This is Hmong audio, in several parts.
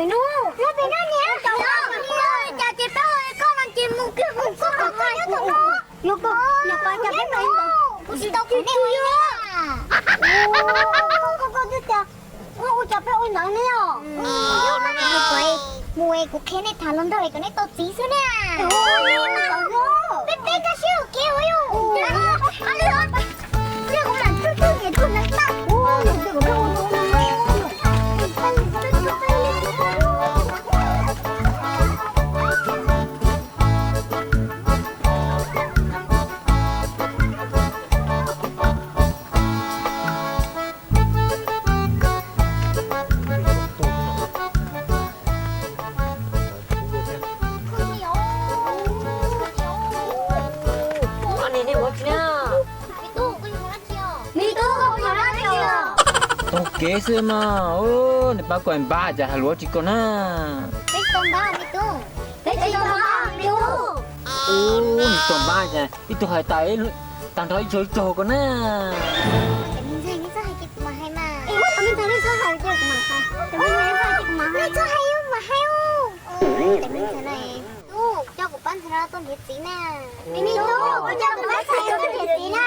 pem no. Nyob pem no niam. Cas ces peb ua koj no ces mus kiag mus koj qhov koj nyob tom no. Yuav koj niam pab cas peb pem no. Kuv tsis tau qhov nej ua li. Koj twb tias koj ua cas peb ua ntawd ne os. Mus es kuv qhia nej tham hluas nraug es kom nej tau txiv xwb na. Peb peb koj sib ua kev ua yus. Tau kev xwb mas, niam pab koj npab cas hais lus tsis koj na. Peb tsis tau npab, niam tub. Ub, tsis tau npab cas ib tug hais tas tag nrho ib tsaug ib tsaug ko na. Tub, coj kuv pab ntxhais no tuaj nrhiav txiv na. Tub, coj kuv pab ntxhais no tuaj nrhiav txiv na.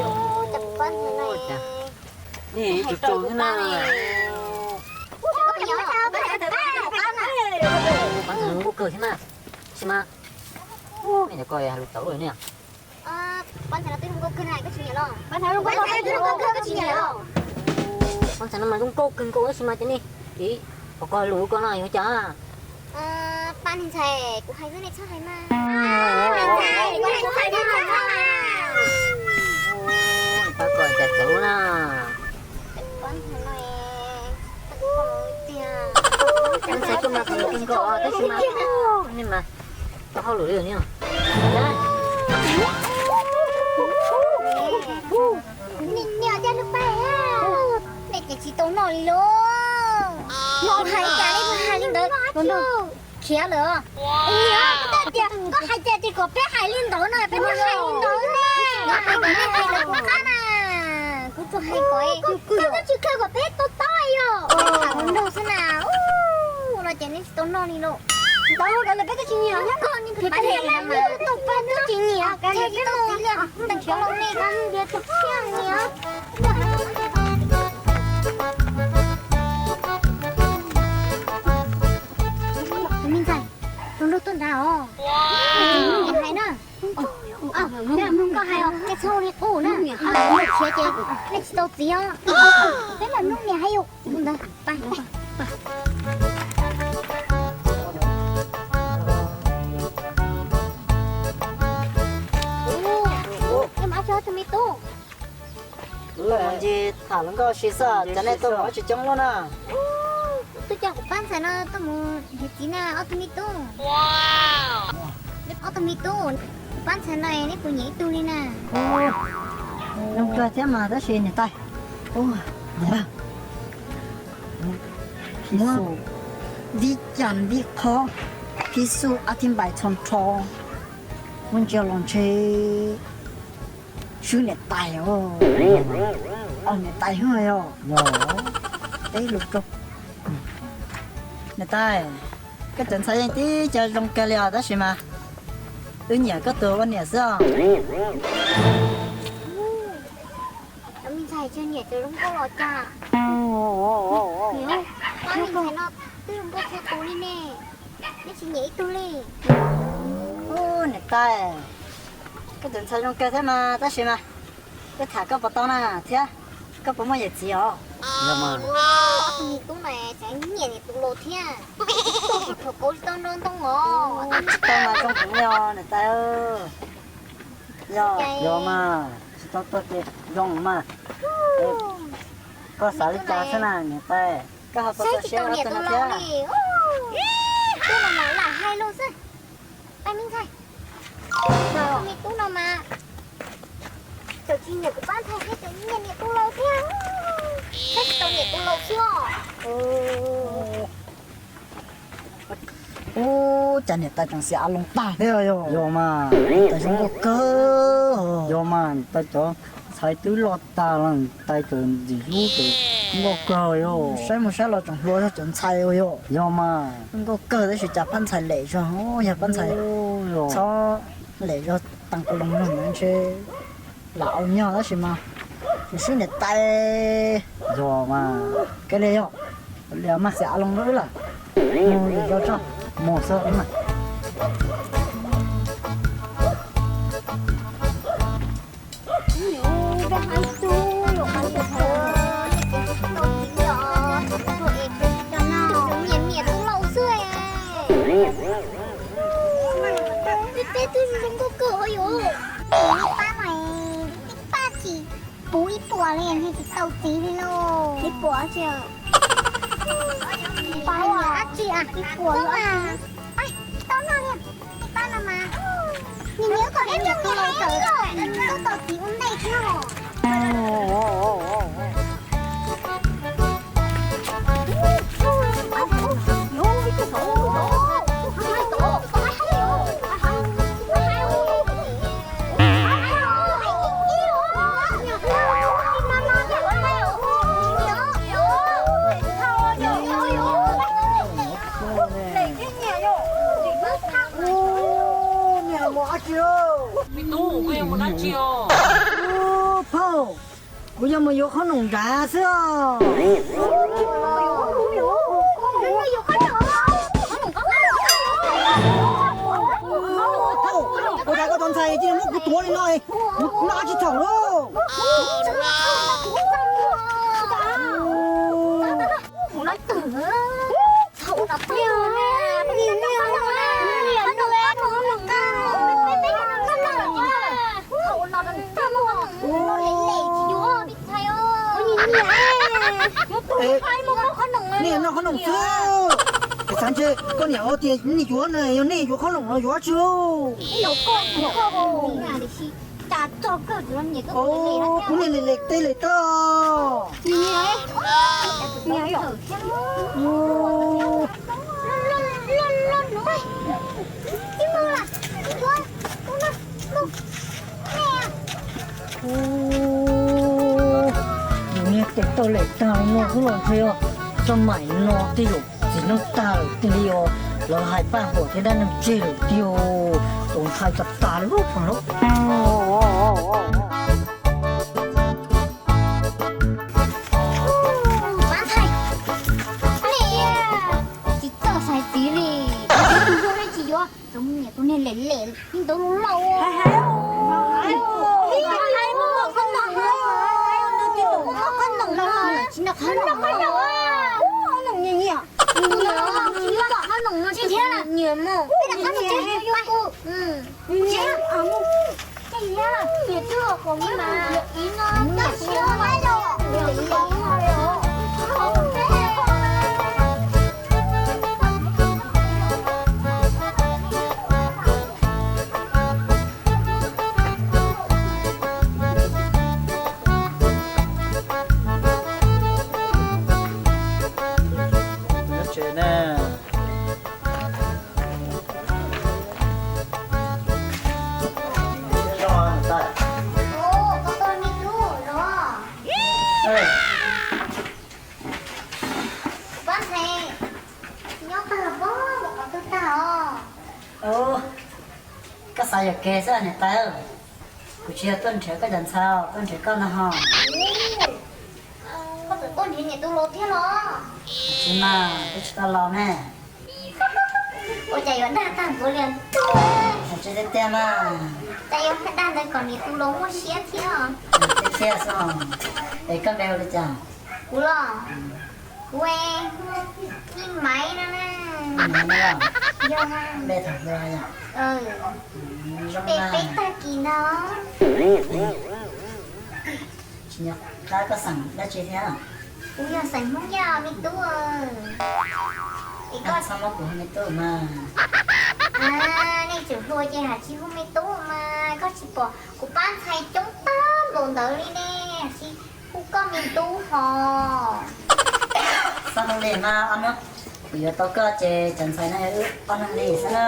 Tub, coj kuv pab ntxhais no. Tub, tsaug tsaug xwb na. Pab ntxhais no nkauj kawg thiab na. Tab sis mas, ub, me nyuam ko hais lus txawv luaj li ne. Pab ntxhais no twb zoo nkauj kawg na, koj tsis nyiam los? Pab ntxhais no zoo nkauj kawg, koj tsis nyiam los? Pab ntxhais no mas zoo nkauj kawg nkaus tab sis mas cov nej, ib, qhov ko lus ko no yog cas? Pab ntxhais, kuv hais xwb nej txhob hais mas. Pab ko cas txawv na. Pab ntxhais no, tiag. Ntxhais koj mas txom nyem kawg nkaus tab sis mas nej mas tau hauj lwm li os. Niam, niam, cas lub paj nej ces tsis tau noj li lauj. Hais cas nej hais li ntawd, khiav lawm. Niam, koj hais tias koj hais tias kom peb hais li ntawd no peb twb hais li ntawd ne. Koj hais kom nej hais lawv kuv qab na. Kuv tsuas hais kom koj twb tsis khaws kom peb to taub yom. Tham hluas nraug xwb na. Ua no ces nej tsis tau noj li lauj. Ntawd lawm peb twb tsis nyiam, koj ni phem phem na mas. Twb tsis nyiam, tsis tau txiv li. Tau los nej, ntiav tus siab nyiam. Tus me ntxhais, tus nraug tuaj nrad os. Hais na. Koj hais os, ces txhob li qub na. Khiav ces nej tsis tau txiv os. Peb mam mloog niam hais yus ntawd. Tus me tub, mus ncig tham hluas nkauj si xwb, cas nej tuaj mus tsis coob luaj na. Tuaj coj kuv pab ntxhais no tuaj mus yuav txiv na ob tug me tub. Ob tug me tub, kuv pab ntxhais no nej puas nyiam ib tug li na? Zoo kawg thiab mas tab sis niam tais, muab ntib cas ntib qho, phij xu ab thib npais txho nrho, muab ntsia los ntshe swb niam tais os. Niam tais hwj yog, teb lus rau. Niam tais, koj cov ntxhais yeej tib co zoo kawg li os tab sis mas wb nyiam koj tus ua niam xwb os. Cov me ntxhais tsis nyiam cov zoo nkauj los cas? Pab me ntxhais no twb zoo nkauj txhua tus li ne, nej tsis nyiam ib tug li? Niam tais, koj cov ntxhais zoo kawg thiab mas tab sis mas wb tham koj puas tau na thiab koj puas muaj yawm txiv os? Ob tug me tub no tseem nyiam niam tus laus thiab. Thaum kauv tsis tau nrog ntoo os. Tsis tau mas zoo heev li os niam tais. Yog, yog mas tsis tau tuag ces zoo mas. Koj xav li cas xwb na niam tais, koj ho tau txoj siab ua tau no thiab. Tub no mas lam hais lus xwb. Tais me ntxhais, tus me tub no mas txawm tsis nyiam kuv pab ntxhais thiab tseem nyiam niam tus laus thiab. Saib tsis tau niam tus laus xwb os. Ub, cas niam tais tseem xiam a loo tag thiab yog? Yog mas, niam tais zoo nkauj kawg. Yog mas, niam tais cov ntxhais twb loj tag los niam tais tseem ntxim hlub tseem nkauj kawg yog. Saib mus saib los tseem hluas zog cov ntxhais ua yog. Yog mas, nkauj kawg tab sis cas pab ntxhais lem zog, yog pab ntxhais txhob lem zog tas ka loos zog ntawd ntshe lam au nyog tab sis mas mus swb niam tais. Yog mas, kav liam yog, liam mas xiam a loo lawm, mus zog tso, mus xwb mas. Peb twb zoo nkauj kawg os yus. Pab mas, pab tsis puv ib puas li, tsis tau txiv li lauj. Ib puas tsi? Ib puas li, tsis tau noj li. Pab no mas, nws nyob kom ib tug txiv tau tau txiv ua ntej tsis noj. Me tub, koj yuav mus dab tsi os? Phauj, kuv yuav mus yuav qhob noom nrad xwb os. Ua cas koj cov ntxhais cia li muab kuv tuav li no, kuv noj tsis txhaum lauj. Nej noj qhob noom xwb. Txav ntse, koj niam hais tias nej yuav na, yog nej yuav qhob noom los yuav tsi. Kuv niam lem lem tej lem tag. Yus niag tes taw lem tag no xwb los ntshe yog tso maim no tej zaum txiv neej tag lawm tiag li os. Lawv hais paj huam thiab dab neeg tseg lawm tiag. Tus ntxhais tas tas li lub pam lub. Tsis txawj xaiv txiv li, tus ntxhais tsis yuav, tus niag lem lem ntawd laus. Tsev na. Nyob tag los pog, mus qhov twg tag os? Koj xav yuam kev xwb niam tais. Kuv tsis yog tuaj nrhiav koj cov ntxhais, tuaj nrhiav koj no ho. Koj txawm tuaj nrhiav niam tus laus thiab los? Tsis mas, twb tsis tau los ne. Ua cas yuav dag tag npaum li? Tsis tiag tiag mas. Cas yuav dag ntawd kom niam tus laus muaj siab thiab os. Tiag tiag xwb. Es koj npe hu li cas? Kuv los? Kuv, Nij Maiv no na. Yog, npe thaum hluas yom? Peb peb tag kis ntag. Tsis nco qab koj xeem dab tsi thiab? Kuv yog xeem Hmoob Yaj me tub. Es koj txhob muab kuv hu me tub mas. Nej tseem hluas ces hais tsis hu me tub mas, koj tsis pom kuv pab ntxhais coob tag npaum ntawd li ne, hais tsis hu koj me tub hos. Txhob hu li mas, ob hnub kuv yuav tau koj ces cov ntxhais no yog wb ob leeg li xwb na.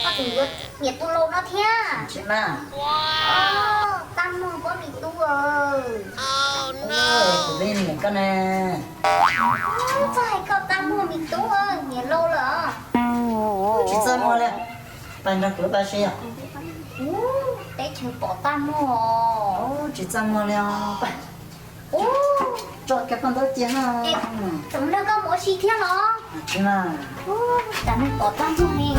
Koj tseem yuav niam tus laus no thiab? Tsis mas. Txaj muag koj me tub. Kuv peb niam koj ne. Txhob hais koj txaj muag me tub, niam laus lawm. Tsis txaj muag li. Pab nrog kuv pab seb yom. Teb chaws pom txaj muag. Tsis txaj muag li os. Tso kiag koj ntaub cia no. Tseem nrog koj mus ua si thiab los? Tsis mas. Cas neeg pom txaj muag li.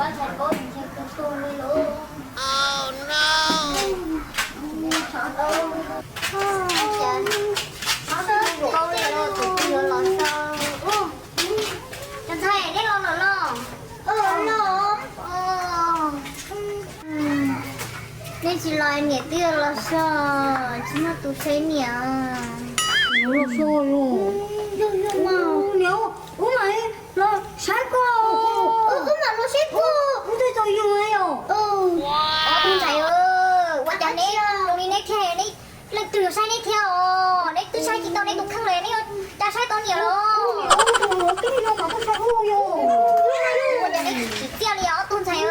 Ntshai paub ntshe tu tu li lawm. Ntshai paub li lawm, tus twg yuav los so. Cov ntxhais, neb los lawm los? Los. Nej tsis los niam twb yuav los so, tsis muaj tus saib niam. Los so los. Yog, yog mas. Niam, wb mam los saib koj. Wb mam los saib koj. Wb twb tau yug yom. Ob tug ntxhais, ua cas neb zoo li neb thiab, neb leej twg yuav saib neb thiab os? Neb twb saib tsis tau neb tus kheej lawm, neb yuav cas saib tau niam los? Ua cas neb tsis txiaj li os ob tug ntxhais?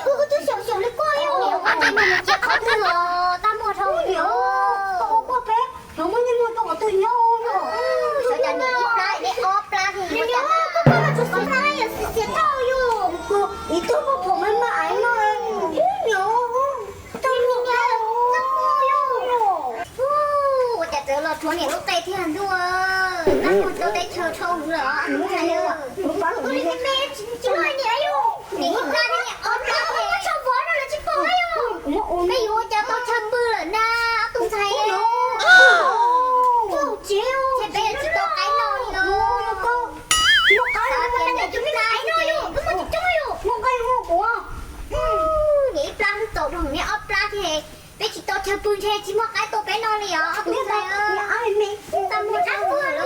Wb twb xyaum xyaum li koj yom. Ua cas neb mus cia qhov twg los tag muag dhau li os? Koj peb xyov muaj nyiaj muag tau qhov twg nyob yom. Xyov cas niam ib plab neb ob plab thiab. Niam, koj, koj mas txhob xav yam xiv xiav tau yom. Ib tug poj phoom mas mas aiv no, niam, tau niam, tau yom. Ua cas txawv los rhuav niam lub qe thiab ntuj. Tag muag rau teb chaws dhau hwv lawm os. Ua li me me tsis muaj niam yom. Niam ib plab thiab niam ob plab, tso vov no lawv tsis pom yom. Peb yuav ua cas tau chaw pw lawm na ob tug ntxhais. Ces peb yuav tsis tau qaib noj li los. Xav tias niam ib plab thiab niam ib plab twb txaus dhau, niam ob plab thiab, peb tsis tau chaw pw ntshe tsis muaj qaib tua peb noj li os ob tug ntxhais. Tag muag dhau hwv lawm.